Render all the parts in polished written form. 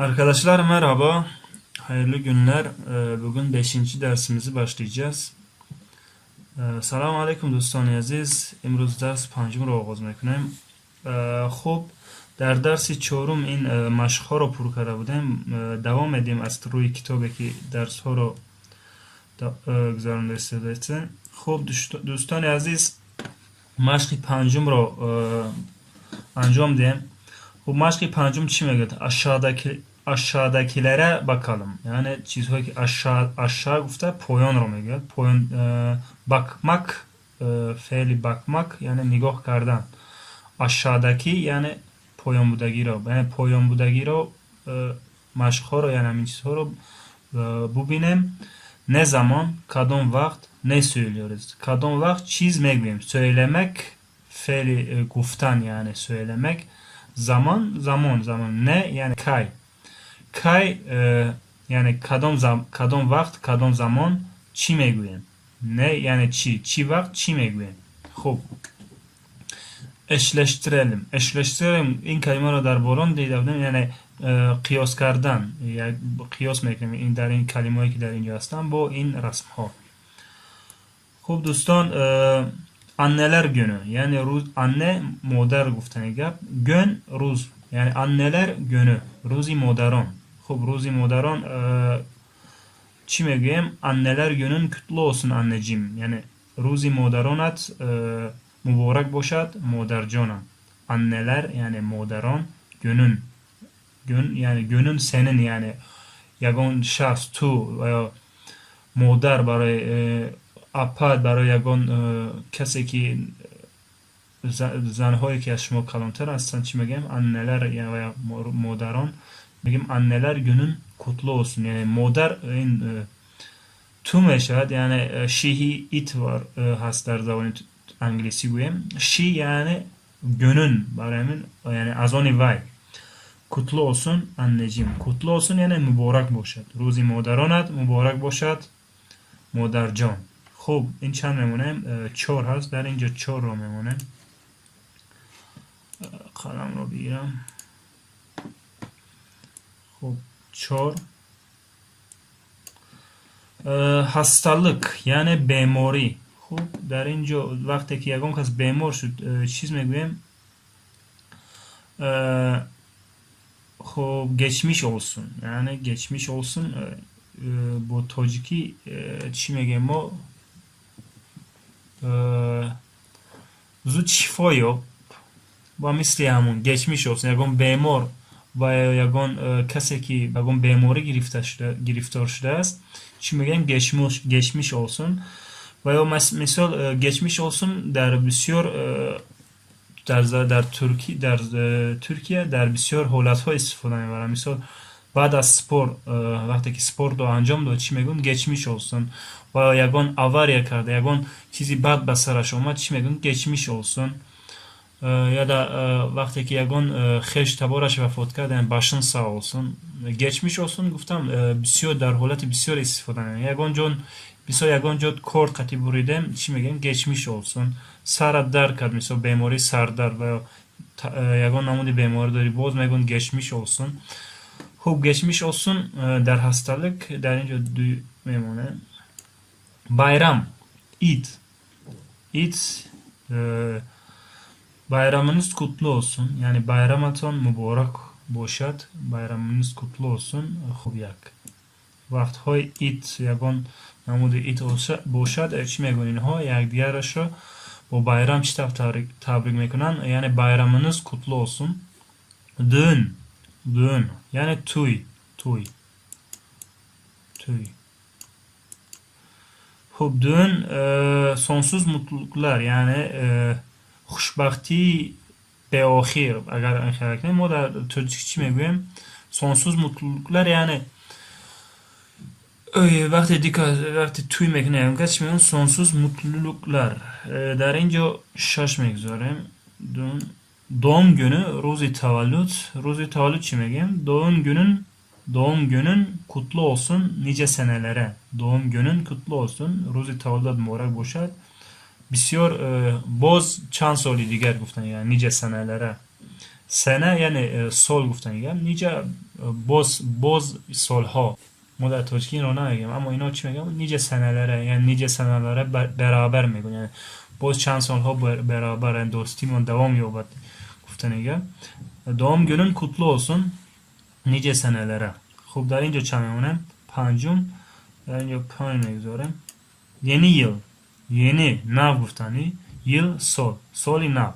Arkadaşlar merhaba, hayırlı günler. Bugün 5. Dersimizi başlayacağız. Салом алейкум, дӯстони азиз. Имрӯз дарси панҷумро оғоз мекунем. Хуб, дар дарси чорум ин машқҳоро пур карда будем. Давом медиҳем аз рӯи китобе, ки дарсҳоро гузаронда истодаистем. Хуб, дӯстони азиз, машқи панҷумро анҷом диҳем. Хуб, машқи панҷум чӣ мегӯяд? Aşağıdakilere bakalım. Яъне чизҳое ки aşağı гуфта поёнро мегӯяд. Поён bakmak, феъли bakmak, яъне нигоҳ кардан. Aşağıdaki, яъне поёнбудагиро, яъне поёнбудагиро, машқҳоро, яъне ҳамин чизҳоро бубинем. Ne zaman, кадом вақт, ne söylüyoruz, кадом вақт чиз мегӯем. Söylemek феъли гуфтан, яъне söylemek, zaman, замон, замон, ne, яъне кай, кай, яъне кадом вақт, кадом замон чӣ мегӯем. Ne, яъне чӣ, чӣ вақт чӣ мегӯем. Хуб, eşleştirelim. Eşleştirelim, ин калимаро дар болон дида будем, яъне қиёс кардан. Қиёс мекунем ин дар ин калимаҳое, ки дар инҷо ҳастанд, бо ин расмҳо. Хуб, дӯстон, Anneler günü, яъне рӯз, anne модар гуфтани гап, gün рӯз, яъне Anneler günü, рӯзи модарон. Хуб, рӯзи модарон чӣ мегӯем? Anneler günün kutlu olsun anneciğim, яъне рӯзи модаронат муборак бошад, модарҷонам. Anneler, яъне модарон, günün, gün, яъне günün senin, яъне ягон шахс, ту ва ё модар барои апа, барои ягон касе ки занҳое, ки аз шумо калонтар ҳастанд, чӣ мегӯем? Anneler ва ё модарон мегӯем. Anneler günün kutlu olsun, яъне модар ин ту мешавад, яъне she, he, it ҳаст, дар забони англисӣ гӯем she, яъне günün, барои ҳамин яъне аз они вай. Kutlu olsun anneciğim, kutlu olsun, яъне муборак бошад, рӯзи модаронат муборак бошад, модарҷон. Хуб, ин чанд мемонем? Чор ҳаст дар инҷо, чорро мемонем. Қаламро бигирам. Хуб, чор. Hastalık, яъне беморӣ. Хуб, дар ин ҷо вақте ки ягон кас бемор шуд, чиз мегӯем? Хуб, geçmiş olsun, яъне geçmiş olsun. Бо тоҷикӣ чӣ мегӯем мо? Зуд шифо ёб, ба мисли ҳамон geçmiş olsun. Ягон бемор ва ё ягон касе, ки ягон беморӣ гирифтор шудааст, чӣ мегӯем? Geçmiş olsun. Ва ё мисол geçmiş olsun дар бисёр дар Туркия дар бисёр ҳолатҳо истифода мебаранд. Мисол, баъд аз спорт, вақте ки спортро анҷом дод, чӣ мегӯем? Geçmiş olsun. Ва ё ягон авария карда, ягон чизи бад ба сараш омад, чӣ мегӯем? Geçmiş olsun. Я да вақте ки ягон хеш табораш вафот кард, яъне başın sağ olsun. Geçmiş olsun гуфтам, бисёр дар ҳолати бисёр истифода мебарем. Ягон ҷо, мисол, ягон ҷо корд қатӣ буридем, чӣ мегӯем? Geçmiş olsun. Сарат дард кард, мисол, бемории сардард ва ё ягон намуди беморӣ дорӣ, боз мегӯянд geçmiş olsun. Хуб, geçmiş olsun дар hastalık дар ин ҷо ду мемонем. Bayram, ид, ид. Bayramınız kutlu olsun, яъне байраматон муборак бошад. Bayramınız kutlu olsun. Хуб, як вақтҳои ид, ягон намуди ид бошад, чӣ мегӯянд инҳо? Якдигарашро бо байрам чӣ тавр табрик мекунанд? Яъне bayramınız kutlu olsun. Düğün, düğün, яъне тӯй, тӯй, тӯй. Хуб, düğün, sonsuz mutluluklar, яъне хушбахтии беохир. Агар хел кунем, мо дар тоҷикӣ чӣ мегӯем? Sonsuz mutluluklar, яъне вақте вақте тӯй мекунем, ягон кас, чӣ мегӯем? Sonsuz mutluluklar. Дар ин ҷо шаш мегузорем. Doğum günü, рӯзи таваллуд. Рӯзи таваллуд чӣ мегӯем? Doğum günün, doğum günün kutlu olsun nice senelere. Doğum günün kutlu olsun, рӯзи таваллудат муборак бошад, бисёр боз чанд соли дигар гуфтан, яъне nice senelere. Sene яъне сол гуфтан гап, nice боз солҳо. Мо дар тоҷикӣ инро намегӯем, аммо ино чӣ мегӯянд? Nice senelere, яъне nice senelere beraber мегӯянд, яъне боз чанд солҳо beraber дӯстимон давом ёбад гуфтани гап. Doğum günün kutlu olsun nice senelere. Хуб, дар ин ҷо чанд мемонем? Панҷум. Дар ин ҷо панҷ мегузорем. Yeni yıl. Yeni нав гуфтанӣ, yıl сол, соли нав.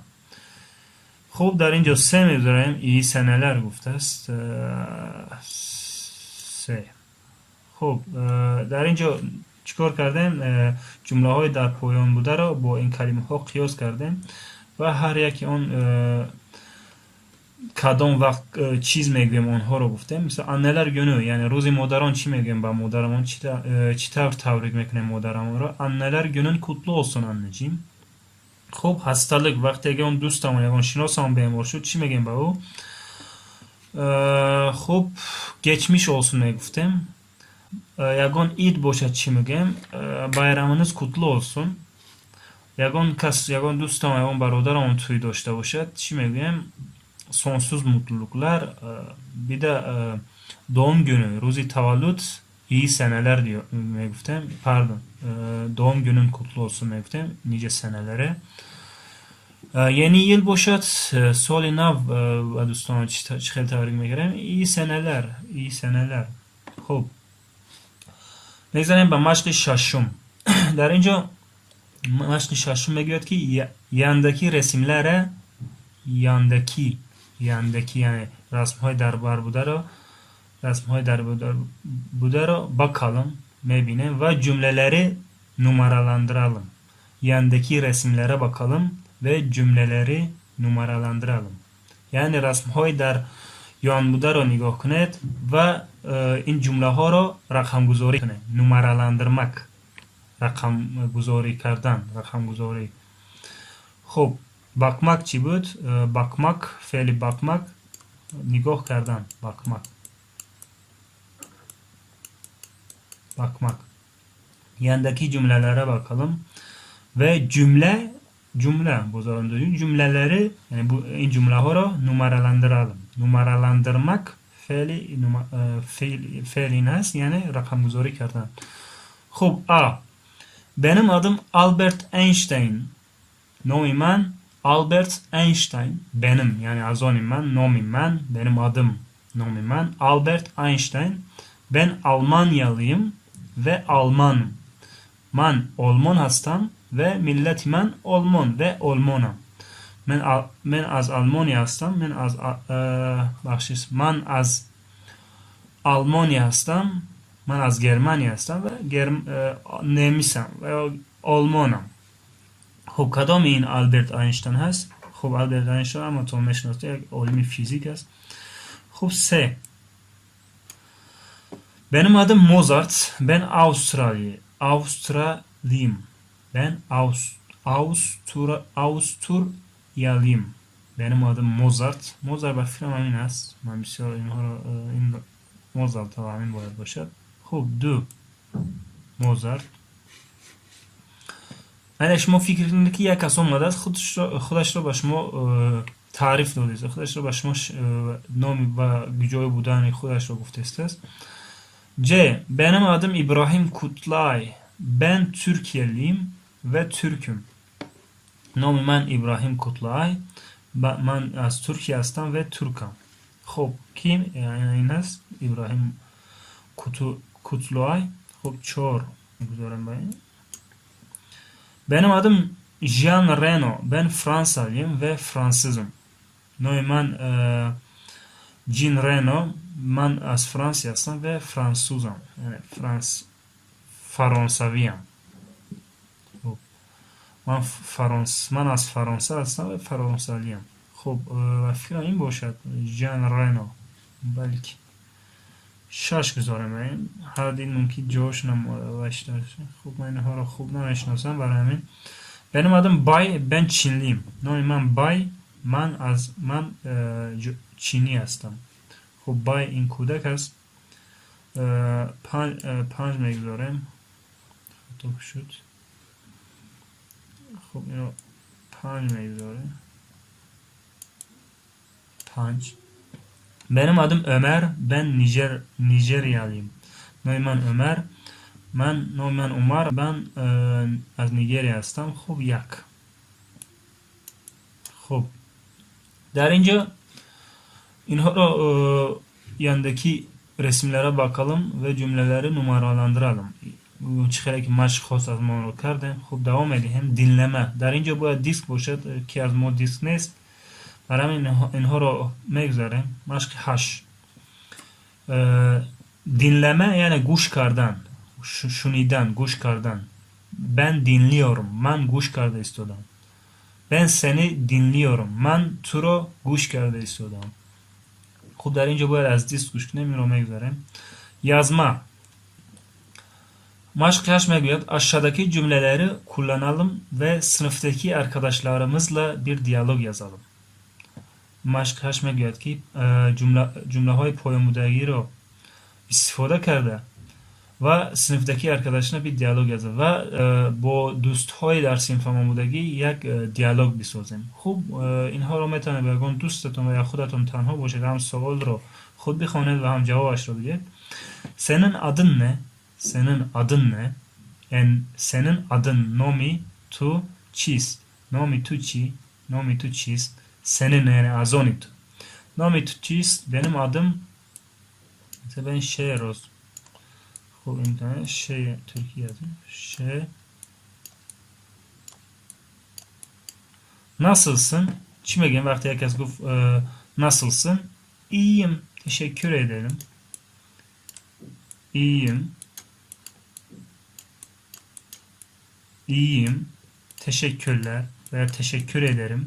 Хуб, дар ин ҷо се мегузорем. İyi seneler гуфтааст, се. Хуб, дар ин ҷо чӣ кор кардем? Ҷумлаҳои дар поён бударо бо ин калимаҳо қиёс кардем ва ҳар яке он кадом вақт чиз мегӯем, онҳоро гуфтем. Мисол, Anneler günü, яъне рӯзи модарон, чӣ мегӯем ба модарамон, чӣ тавр табрик мекунем модарамонро? Anneler günün kutlu olsun anneciğim. Хуб, hastalık, вақте ягон дӯстамон, ягон шиносамон бемор шуд, чӣ мегӯем ба ӯ? Хуб, geçmiş olsun мегуфтем. Ягон ид бошад, чӣ мегӯем? Bayramınız kutlu olsun. Ягон кас, ягон дӯстамон, ягон бародарамон тӯй дошта бошад, чӣ мегӯем? Sonsuz mutluluklar. Bir de doğum günü, рӯзи таваллуд, iyi seneler мегуфтем, pardon, doğum günün kutlu olsun мегуфтем, nice senelere. Yeni yıl бошад, соли нав, ба дӯстон чӣ хел табрик мекардем? İyi seneler, iyi seneler. Хуб, мегзарем ба машқи шашум. Дар ин ҷо машқи шашум мегӯяд, ки yandaki resimlere, yandaki, yandaki, яъне расмҳои дар бар бударо, расмҳои дар бударо bakalım, мебинем ва cümleleri numaralandıralım. Yandaki resimlere bakalım ve cümleleri numaralandıralım. Яъне расмҳои дар ён бударо нигоҳ кунед ва ин ҷумлаҳоро рақамгузорӣ кунед. Numaralandırmak, рақамгузорӣ кардан, рақамгузорӣ. Хуб, bakmak чӣ буд? Bakmak, феъли bakmak нигоҳ кардан, bakmak, bakmak. Yandaki cümlelere bakalım ve cümle, cümle бозорам, cümleleri, яъне ин ҷумлаҳоро numaralandıralım. Numaralandırmak феъли ин аст, яъне рақамгузорӣ кардан. Хуб, а: Benim adım Albert Einstein. Номи ман Albert Einstein. Benim, яъне аз они ман, номи ман, benim adım, номи ман Albert Einstein. Ben Almanyalıyım ve Almanım. Ман олмон ҳастам ва миллати ман олмон ва олмонам. Мен аз Алмония ҳастам, мен аз, бахшиш, ман аз Алмония ҳастам, ман аз Германия ҳастам ва немисам ва олмонам. Хуб, кадоми ин Алберт Айнштайн ҳаст? Хуб, Алберт Айнштайн ҳаматон мешиносед, як олими физик аст. Хуб, се: Benim adım Mozart. Ben Avustralyalıyım. Ben Avusturyalıyım. Benim adım Mozart. Mozart ба фикрам ҳамин аст. Ман бисёр инҳоро, ин Мозарт ҳамин бояд бошад. Хуб, ду, Мозарт. Яъне шумо фикр кунед, ки як кас омадааст, худашро ба шумо таъриф додааст, худашро ба шумо номи ва ҷой будани худашро гуфтааст. C. Benim adım İbrahim Kutlay. Ben Türkiye'liyim ve Türk'üm. Номи ман Ибраҳим Кутлай. Ман аз Туркия ҳастам ва туркам. Хуб, ким ин аст? Ибраҳим Кутлуай. Хуб, чор гузорем ба ин. Benim adım Jean Reno. Ben Fransalıyım ve Fransızım. Номи ман Ҷин Рено. Ман аз Франсия ҳастам ва франсузам, яъне фаронсавиам. Ман аз Фаронса ҳастам ва фаронсавиам. Хуб, ба фикрам ин бошад Жан Рено, балки шаш гузорем. Ин ҳар ин мумкин ҷоҳошонам. Хуб, ман инҳоро хуб намешиносам, барои ҳамин. Benim adım Bay, ben Çinliyim. Номи ман Бай, ман чинӣ ҳастам. Хуб, Бай ин кӯдак аст. Панҷ мегузорем, хато шуд. Хуб, ино панҷ мегузорем. Панҷ. Benim adım Ömer, ben Nijeryalıyım. Номи ман Умар, ман номи ман Умар, ман аз Нигерия ҳастам. Хуб, як. Хуб, дар ин ҷо инҳоро yandaki resimlere bakalım ve cümleleri numaralandıralım. Чӣ хеле ки машқ хост аз мо онро кардем. Хуб, давом медиҳем. Dinleme. Дар ин ҷо бояд диск бошад, ки аз мо диск нест. Барои ҳамин инҳоро мегузарем. Машқи ҳашт. Dinleme яъне гӯш кардан, шунидан, гӯш кардан. Ben dinliyorum. Ман гӯш карда истодам. Ben seni dinliyorum. Ман туро гӯш карда истодам. Хуб, дар ин ҷо бояд аз диск гӯш кунем, инро мегузарем. Yazma. Машқи ҳашт мегӯяд: aşağıdaki cümleleri kullanalım ve sınıftaki arkadaşlarımızla bir diyalog yazalım. Машқи ҳашт мегӯяд, ки ҷумлаҳои поёнбудагиро истифода карда ва sınıftaki arkadaşına bir diyalog yazад ва бо дӯстҳои дар синфамон будагӣ як диалог бисозем. Хуб, инҳоро метавонед ба ягон дӯстатон ва ё худатон танҳо бошед, ҳам суолро худ бихонед ва ҳам ҷавобашро бидиҳед. Senin adın ne? Senin adın ne? Senin adın, номи ту чист? Номи ту чӣ? Номи ту чист? Senin яъне аз они ту. Номи ту чист? Benim adım, ben Şeroz. Хуб, ин Ш туркӣ язем. Ш. Nasılsın? Чӣ мегӯем вақте як кас гуфт nasılsın? İyiyim. Teşekkür ederim. İyiyim. İyiyim. Teşekkürler veya teşekkür ederim.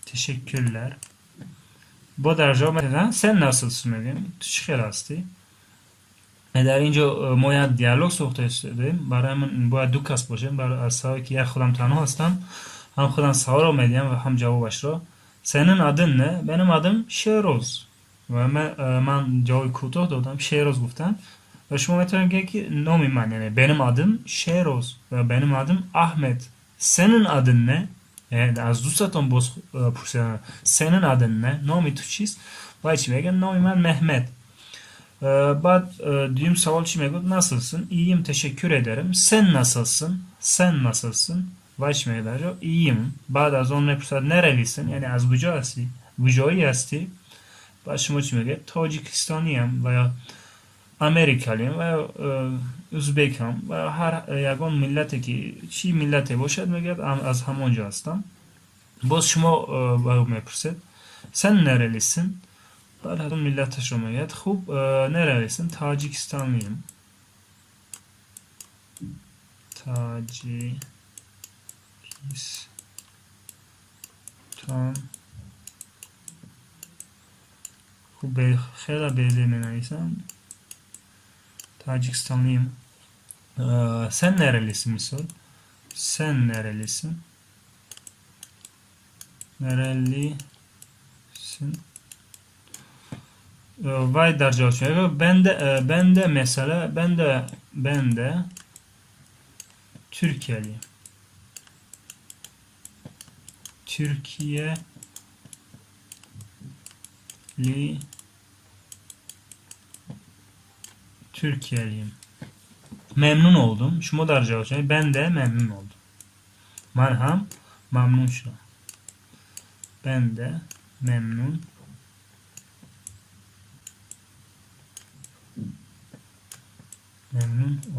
Teşekkürler. Бо дар ҷавоб метавонам sen nasılsın мегӯем. Ту чӣ хел ҳастӣ? Дар ин ҷо мо як диалог сохта истодаем. Барои ман бояд ду кас бошем. Аз сабаби ки як худам танҳо ҳастам, ҳам худам саволро медиҳам ва ҳам ҷавобашро. Senin adın ne? Benim adım Şeroz. Ва ман ҷавоби кӯтоҳ додам, Шероз гуфтам. Ва шумо метавонед гӯед, ки номи ман, яъне benim adım Şeroz ва benim adım Ahmet. Senin adın ne? Аз дӯстатон боз пурсидан: Senin adın ne? Номи ту чист? Вай чӣ мегӯяд? Номи ман Меҳмед. Баъд дуюм савол чӣ мегӯяд? Nasılsın? İyiyim, teşekkür ederim. Sen nasılsın? Sen nasılsın? Вай чӣ мегӯяд дар ҷо? İyiyim. Баъд аз он мепурсад: Nerelisin? Яъне аз куҷо ҳастӣ? Куҷоӣ ҳастӣ? Баъд шумо чӣ мегӯед? Тоҷикистониям ва ё америкалиям ва ё узбекам ва ҳар ягон миллате ки чӣ миллате бошад, мегӯяд, аз ҳамон ҷо ҳастам. Боз шумо ба ӯ мепурсед: Sen nerelisin? Баъд аз он миллаташро мегӯяд. Хуб, nerelisin? Таҷикистониям. Таҷикистон. Хуб, хеле безеб менависам. Таҷикистониям. Sen nerelisin мисол? Sen nerelisin? Nerelisin? Вай дар ҷавоб чӣ мегӯяд? Ben de mesela ben de Türkiye'liyim. Türkiyeli, Türkiye'liyim. Memnun oldum. Шумо дар ҷавоб чӣ? Ben de memnun oldum. Ман ҳам мамнун шудам. Ben de memnun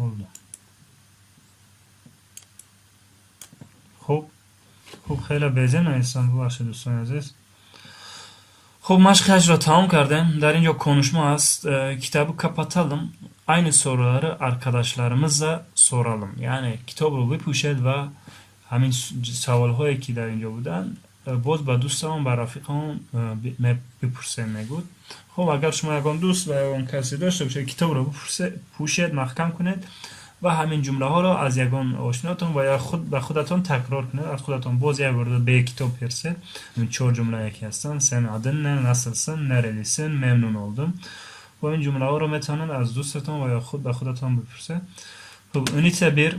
oldum. Хуб, хеле безеб нависам, бубахшед, дӯстони азиз. Хуб, машқи ҳаштро тамом кардем. Дар ин ҷо konuşma аст. Kitabı kapatalım. Aynı soruları arkadaşlarımıza soralım. Яъне китобро бипӯшед ва ҳамин саволҳое ки дар ин ҷо буданд, боз ба дӯстамон, ба рафиқамон бипурсем, мегӯд. Хуб, агар шумо ягон дӯст ва ягон касе дошта бошед, китобро пӯшед, маҳкам кунед ва ҳамин ҷумлаҳоро аз ягон ошинотон ва ё худ ба худатон такрор кунед, аз худатон боз як бор бе китоб пурсед. Чор ҷумлае ки ҳастанд: Senin adın ne? Nasılsın? Nerelisin? Memnun oldum. Бо ин ҷумлаҳоро метавонед аз дӯстатон ва ё худ ба худатон бипурсед. Хуб, ünite 1.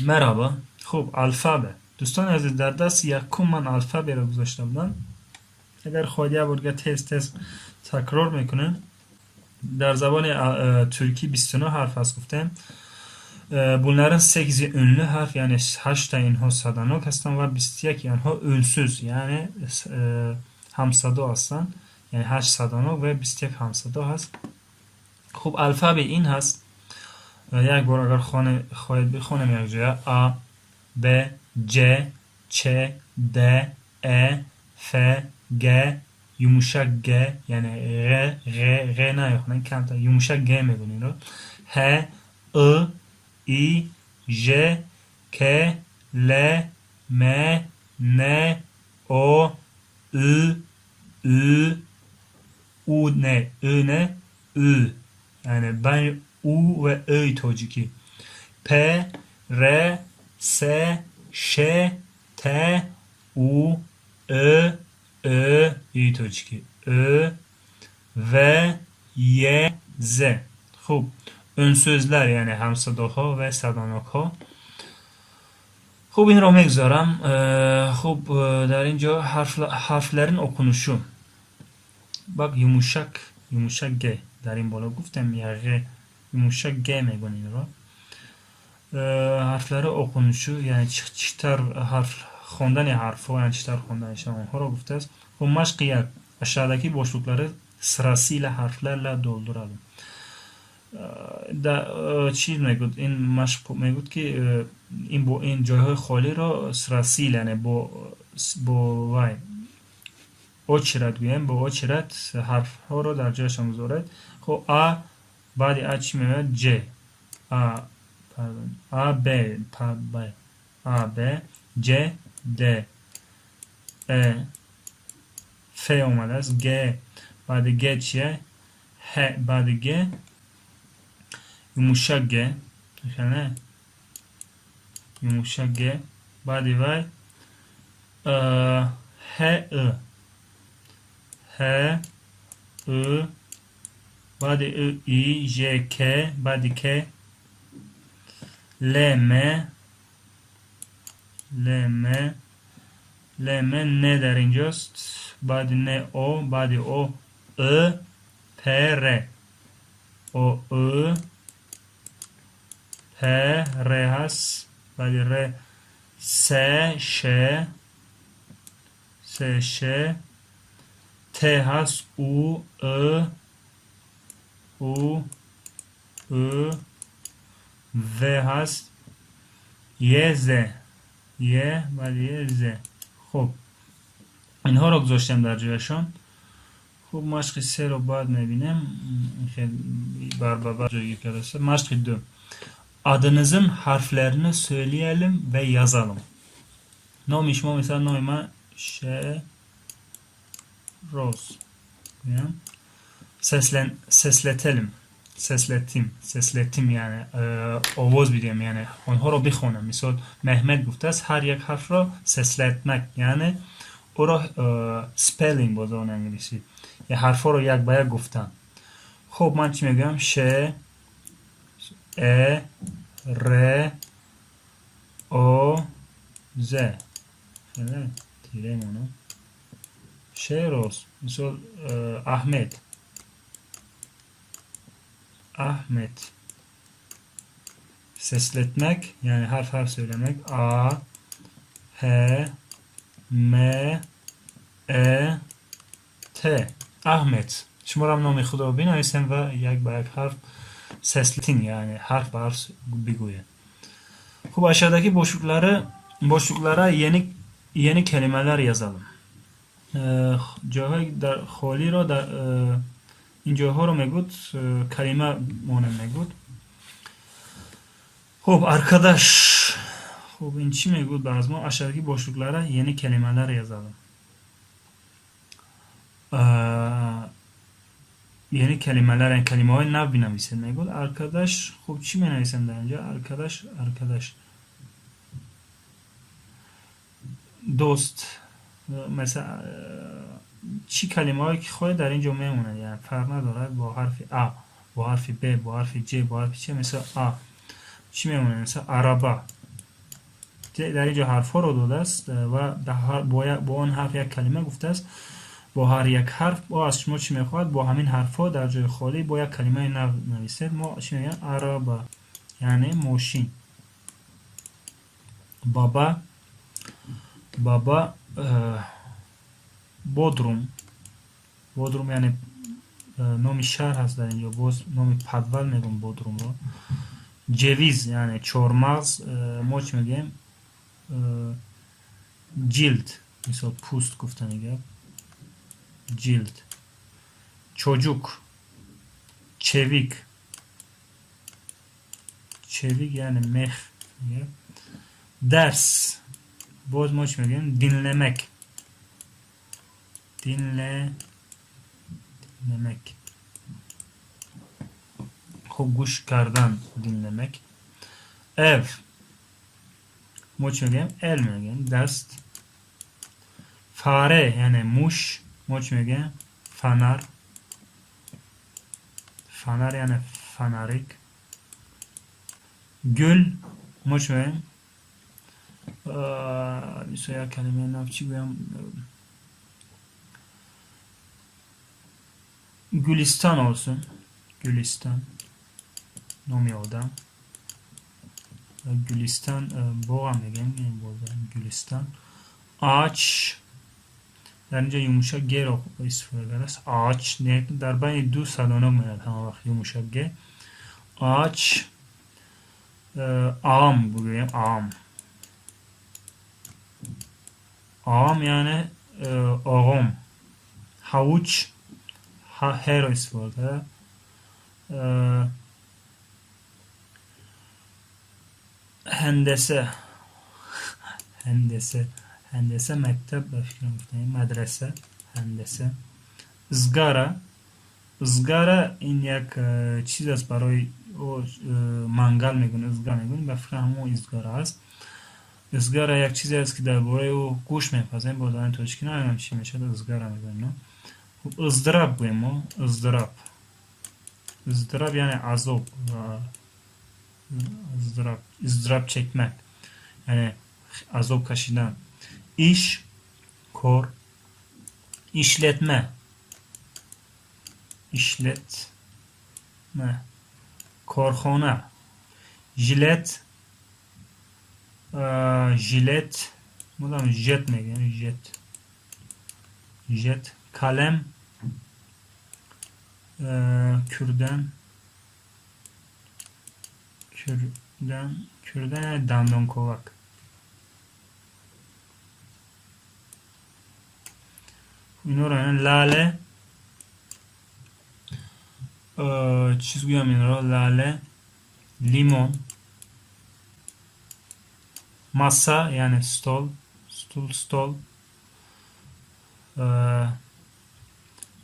Merhaba. Хуб, Alfabe. Дӯстони азиз, дар дарси якум ман алфаберо гузошта будам. Агар хоҳед, як борга тез тез такрор мекунем. Дар забони туркӣ 29 ҳарф аст, гуфтем. Bunların 8-и ünlü harf, яъне ҳашта инҳо саданок ҳастанд ва 21-и онҳо ünsüz, яъне ҳамсадо ҳастанд. Яъне ҳашт саданок ва 21 ҳамсадо ҳаст. Хуб, Alfabe ин ҳаст. Як бор агар хоҳед, бихонем якҷоя: А, Б, Ҷ, Ч, Д, Э, Ф, Г, yumuşak Г, яъне Ғ, Ғ, Ғ намехонем, камтар yumuşak Г мегӯем инро. Ҳ, И, И, Ж, К, Л, М, Н, О, Ü, Ü, У не, Ü не, Ü. Яъне байни У ва Ӯи тоҷикӣ. П, Р, С, Ш, Т, У, Ө, Ө, И тоҷикӣ. Ө, В, Й, З. Хуб, ünsüzler, яъне ҳамсадоҳо ва садонокҳо. Хуб, инро мегузарам. Хуб, дар ин ҷо harflerin okunuşu. Bak, yumuşak Г дар ин боло гуфтем, як Ғ, yumuşak Г мегӯем инро. Harfleri okunuşu, яъне чӣ тавр ҳарф хондани ҳарфҳо, яъне чӣ тавр хонданашон, онҳоро гуфтааст. Хуб, машқи як. Aşağıdaki boşlukları sırasıyla harflerle dolduralım. Чӣ мегӯд ин машқ? Мегӯд, ки ин бо ин ҷойҳои холиро sırasıyla, яъне бо вай очередь гӯем, бо очередь ҳарфҳоро дар ҷояшон гузоред. Хуб, А, баъди А чӣ меояд? Ҷ, А, пардон, А, Б, Б, А, Б, Ҷ, Д, Э, Ф омадааст, Г, баъди Г чие? Ҳ, баъди Г yumuşak Г, не, yumuşak Г, баъди вай Ҳ, И, Ҳ, Ы, баъди И И, Ж, К, баъди К Л, М, Л, М, Л, М, Н дар инҷост, баъди Н О, баъди О И, П, Р, О, И, П, Р ҳаст, баъди Р С, Ш, С, Ш, Т ҳаст, У, И, У, Ü, В ҳаст, Й, З, Й, баъди Й З. Хуб, инҳоро гузоштем дар ҷояшон. Хуб, машқи серо баъд мебинем, барбабар ҷойгир кардааст. Машқи ду. Adınızın harflerini söyleyelim ve yazalım. Номи шумо, мисал, номи ман Шероз гӯям. Sesletelim, sesletim, sesletim, яъне овоз бидиҳем, яъне онҳоро бихонем. Мисол, Меҳмед гуфтааст, ҳар як ҳарфро sesletmek, яъне ӯро spelling бо забони англисӣ, ҳарфҳоро як ба як гуфтан. Хуб, ман чӣ мегӯям? Ш, Э, Р, О, З. Тире монам. Шероз. Мисол, Аҳмед. Ahmet. Sesletmek, яъне ҳарф ҳарф söylemek. А, Ҳ, М, Э, Т. Ahmet. Шуморо номи худро бинависем ва як ба як ҳарф sesletin, яъне ҳарф ба ҳарф бигӯед. Хуб, aşağıdaki boşluklara yeni kelimeler yazalım. Ҷойҳои дар холиро дар ин ҷойҳоро мегӯд, калима монем, мегӯд. Хуб, arkadaş. Хуб, ин чӣ мегӯд ба аз мо? Aşağıdaki boşluklara yeni kelimeler yazalım. Yeni kelimeler, яъне калимаҳои нав бинависед, мегӯд. Arkadaş. Хуб, чӣ менависем дар инҷо? Arkadaş, arkadaş. Dost. Масалан, чӣ калимаҳое ки хоҳед, дар ин ҷо мемонад, яъне фарқ надорад, бо ҳарфи А, бо ҳарфи Б, бо ҳарфи Ҷ, бо ҳарфи Ч. Мисол, А. Чӣ мемонем? Масалан, araba. Дар ин ҷо ҳарфҳоро додааст ва бо он ҳарф як калима гуфтааст. Бо ҳар як ҳарф о аз шумо чӣ мехоҳад? Бо ҳамин ҳарфҳо дар ҷои холӣ бо як калимаи нав нависед. Мо чӣ мегӯем? Araba, яъне мошин. Baba, baba, Bodrum. Bodrum яъне номи шаҳр ҳаст дар ин ҷо, боз номи подвал мегӯм Бодрумро. Ceviz, яъне чормағз, мо чӣ мегӯем? Cilt, мисол, пӯст гуфтани гап. Cilt. Çocuk, çevik. Çevik, яъне мех. Ders, боз мо чӣ мегӯем? Dinlemek. Dinlemek. Хуб, гӯш кардан, dinlemek. Ev, мо чӣ мегӯем? El мегӯем, даст. Fare, яъне муш, мо чӣ мегӯем? Фонарь. Фонарь, яъне фонарик. Gül, мо чӣ мегӯем? Мисол, як калимаи нав чӣ гӯям? Gülistan olsun. Gülistan номи одам. Гулистан боғам мегӯем, Гулистан. Ağaç, дар инҷо юмушак геро истифода кардааст. Ağaç дар байни ду садонок меояд ҳама вақт юмушак ге. Ağaç, ağam бигӯем, ağam. Ağam, яъне оғом. Havuç, ҳеро истифода карда. Hendese, hendese, hendese мактаб ба фикрам гуфтаем, мадраса, hendese. Ызгара, ызгара ин як чиз аст барои мангал мегӯем, ызгара мегӯем, ба фикрам ҳамон изгара аст. Ызгара як чизе аст, ки дар бораи ӯ гӯшт мепазем, бо забони тоҷикӣ намедонам чӣ мешавад, ызгара мегӯем, но. Хуб, ыздыроб гӯем мо, ыздыроб. Ыздыроб, яъне азоб, ыздыроб, ızdırap çekmek, яъне азоб кашидан. Iş, кор, işletme, işletme, корхона, jilet, jilet, модам жет мегӯем, жет, жет, kalem, kürdan, kürdan, kürdan, яъне дандонковак. Инҳоро lale, чиз гӯям инро, lale, limon, masa, яъне стол, стул, стол,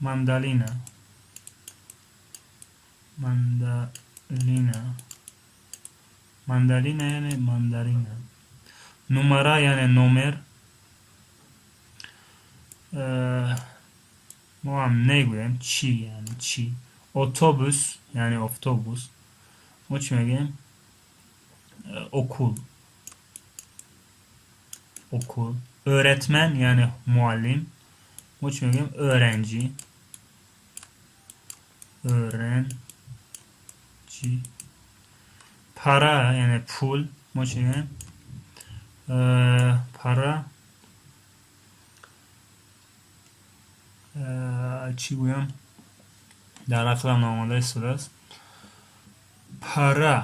mandalina, mandalina, mandalina, яъне мандарина. Numara, яъне номер. Мо ҳам негӯем чӣ, яъне чӣ. Otobüs, яъне автобус. Мо чӣ мегӯем? Okul, okul. Öğretmen, яъне муаллим. Мо чӣ мегӯем? Öğrenci, öğrenci. Para, яъне пул. Мо чӣ мегӯем? Para, чӣ гӯям, дар ақлам наомада истодааст. Para,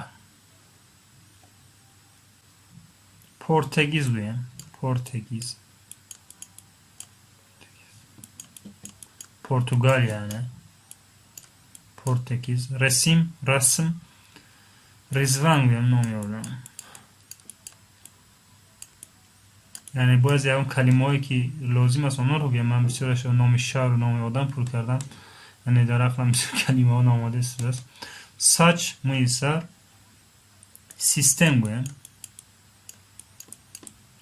Portekiz гӯем, Portekiz, Португалия, яъне Portekiz. Resim, расм. Ризван гӯям, номи одам. Яъне бояд ягон калимаҳое, ки лозим аст, онҳоро гӯям. Ман бисёрашро номи шаҳру номи одам пур кардам, яъне дар ақлам бисёр калимаҳо наомада истодааст. Saç, мӯи сар. Sistem гӯям,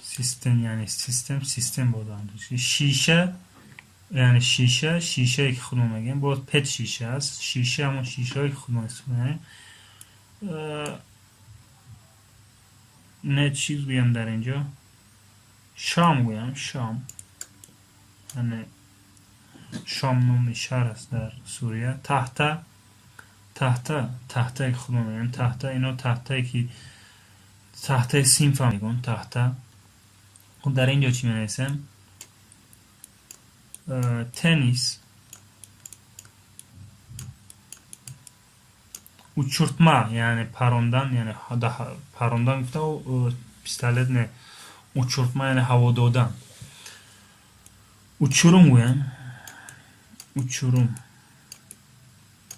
систем, яъне систем, систем бо шиша, яъне шиша, шишае ки худмо мегӯем, боз пет шиша аст. Шиша ҳамон шишаҳое, ки худмо истифода мекунем. Не, чиз гӯям дар ин ҷо? Шом гӯям, Шом. Яъне Шом номи шаҳр аст дар Сурия. Tahta, tahta, тахтае ки худо мегӯем, тахта, ино тахтае ки тахтаи синфа мегӯн, tahta. Хуб, дар ин ҷо чӣ менависем? Теннис, uçurtma, яъне парондан, яъне парондан гуфта пистолет не, uçurtma яъне ҳаво додан. Uçurum гӯям, uçurum.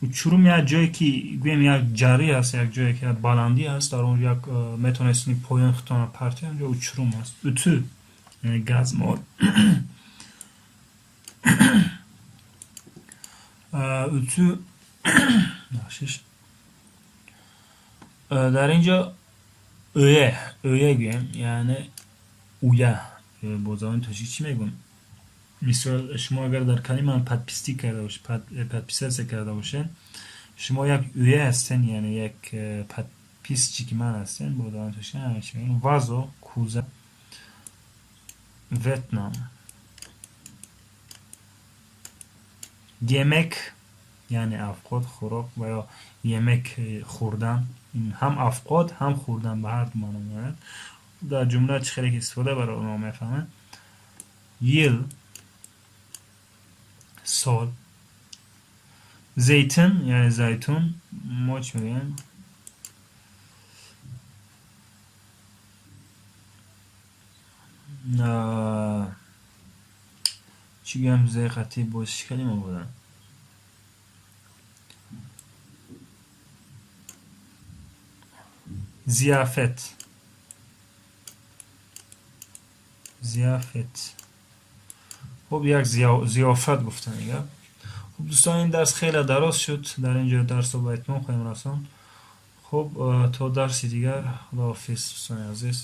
Uçurum як ҷое ки гӯем як ҷарӣ аст, як ҷое ки баландӣ аст, дар он як метавонед поён худтонро партоед, онҷо uçurum аст. Ütü яъне газмол. Ütü, бахшиш. Дар ин ҷо öye, öye гӯем, яъне уя. Бо забони тоҷикӣ чӣ мегӯем? Мисол, шумо агар дар канали ман подписаться карда бошед, шумо як üye ҳастен, яъне як подписчики ман ҳастен, бо забони тоҷикӣ ҳамин чӣ мегӯем. Vazo, кӯза, Ветнам. Yemek яъне авқот, хӯрок ва ё yemek хӯрдан. Ин ҳам авқот, ҳам хӯрдан ба ҳар ду маъно меояд. Дар ҷумла чӣ хеле ки истифода барои онҳо мефаҳманд. Yıl, сол. Zeytin яъне зайтун, мо чӣ мегӯем? Чӣ гӯям, зеқати боз чӣ калима буда? Ziyafet. Ziyafet. Хуб, як зиёфат гуфтан гап. Хуб, дӯстон, ин дарс хеле дароз шуд. Дар ин ҷо дарсро ба итмом хоҳем расонд. Хуб, то дарси дигар, худоҳофиз, дӯстони азиз.